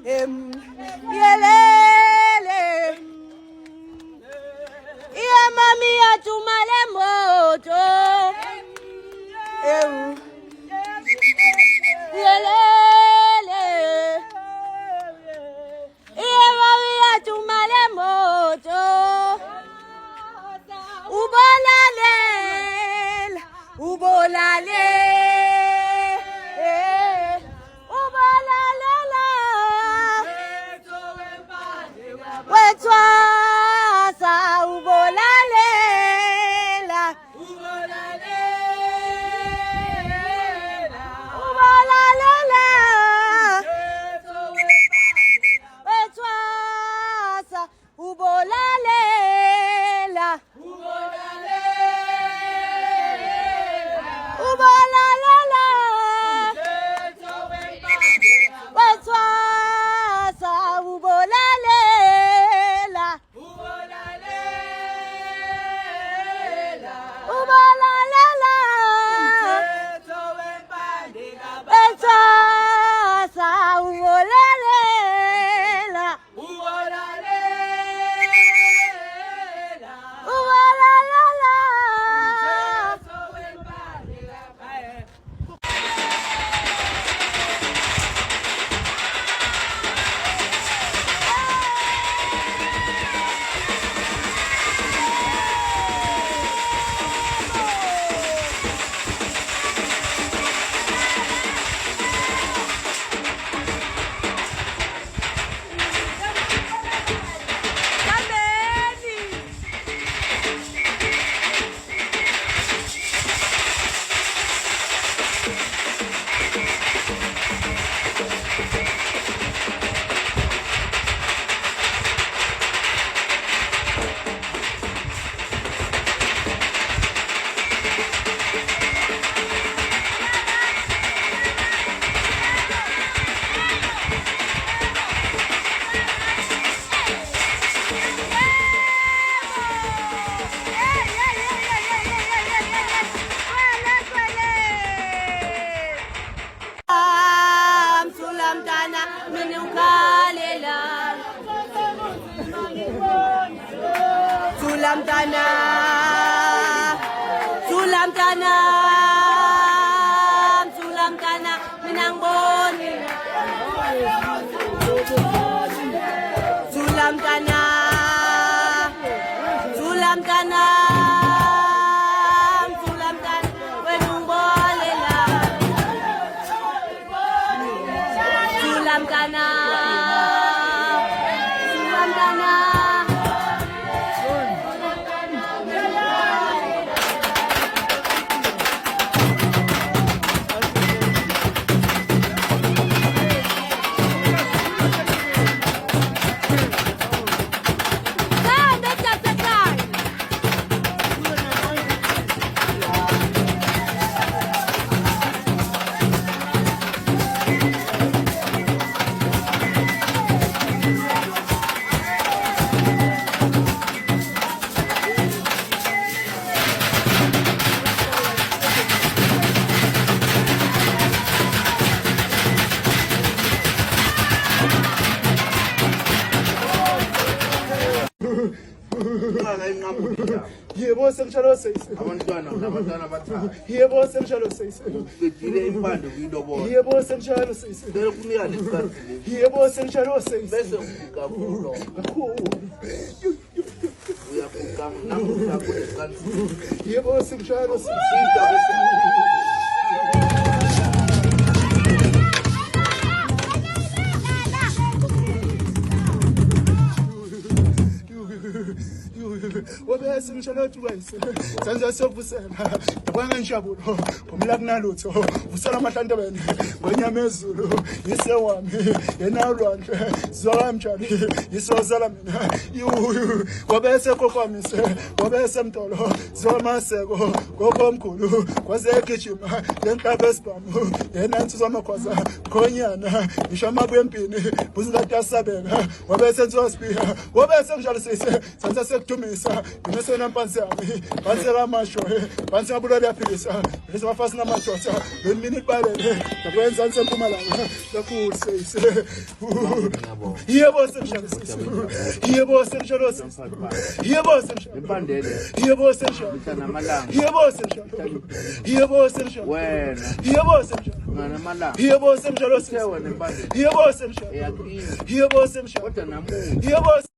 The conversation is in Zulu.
Em, yelele. Iye mami yatuma le moto. Em, yelele. Iye mami yatuma le moto. Ubolalela, ubolalela, ubolalela. Wethwasa ubolalela, ubolalela. Wethwasa ubolalela, ubolalela. Wethwasa ubolalela, ubolalela. Wethwasa ubolalela, ubolalela. Mthula mntana mina ukhalela. Thula mntana, thula mntana, thula mntana mina ngiboni. Thula mntana, thula mntana, thula mntana wena ungibolela. Thula mntana, thula mntana. Hambe mntasekhaya. Yebo, senjalo seyise. Abantwana, nabantwana abathathu. Yebo, senjalo seyise. Uqedile impande kuyilobola. Yebo, senjalo seyise. Cela ukunika lesikhathi lesi. Yebo, senjalo seyise. Bese uguqa kulo. Kakhulu. Uyaguqa namuhla kulesikhathi. Yebo, senjalo seyise. Indaba esi- Wabese ngishalo twice. Senza sokuvusela. Yabona ngishabulo. Phumula kunalutho. Vusela amahlantebene. Ngonyama ezulu. Yise wami. Yena ulwandle. Zwaka mtshali. Yisozala mina. Yuhu. Wabese kokwamise. Wabese mtolo. Zwa maseko. Gogo mkhulu. Kwaze egijima. Lenhlaba esibhamu. Yena insizwa amakhwaza. Khonyana. Ngisho amabuye empini. Buzingadi yasabeka. Wabese nziwa sibiya. Wabese ngishalo sise. Senza sekudumisa. Mesona mpansi yami, pansi kamasho, pansi kabulala yaphilisa, bese bafasi namadoda, bemini balele, ngakwenza nsempumalanga, kakhulu seyise. Ngiyabonga. Yebo semshalo sisi. Yebo semshalo sisi. Yebo semshalo. Impandele Yebo semshalo. mihla namalanga. Yebo semshalo. Yebo semshalo. Wena Yebo semshalo. nganamalanga. Yebo semshalo sisi. Uthe wena impandele Yebo semshalo. eyakini Yebo semshalo. kodwa namuhla Yebo.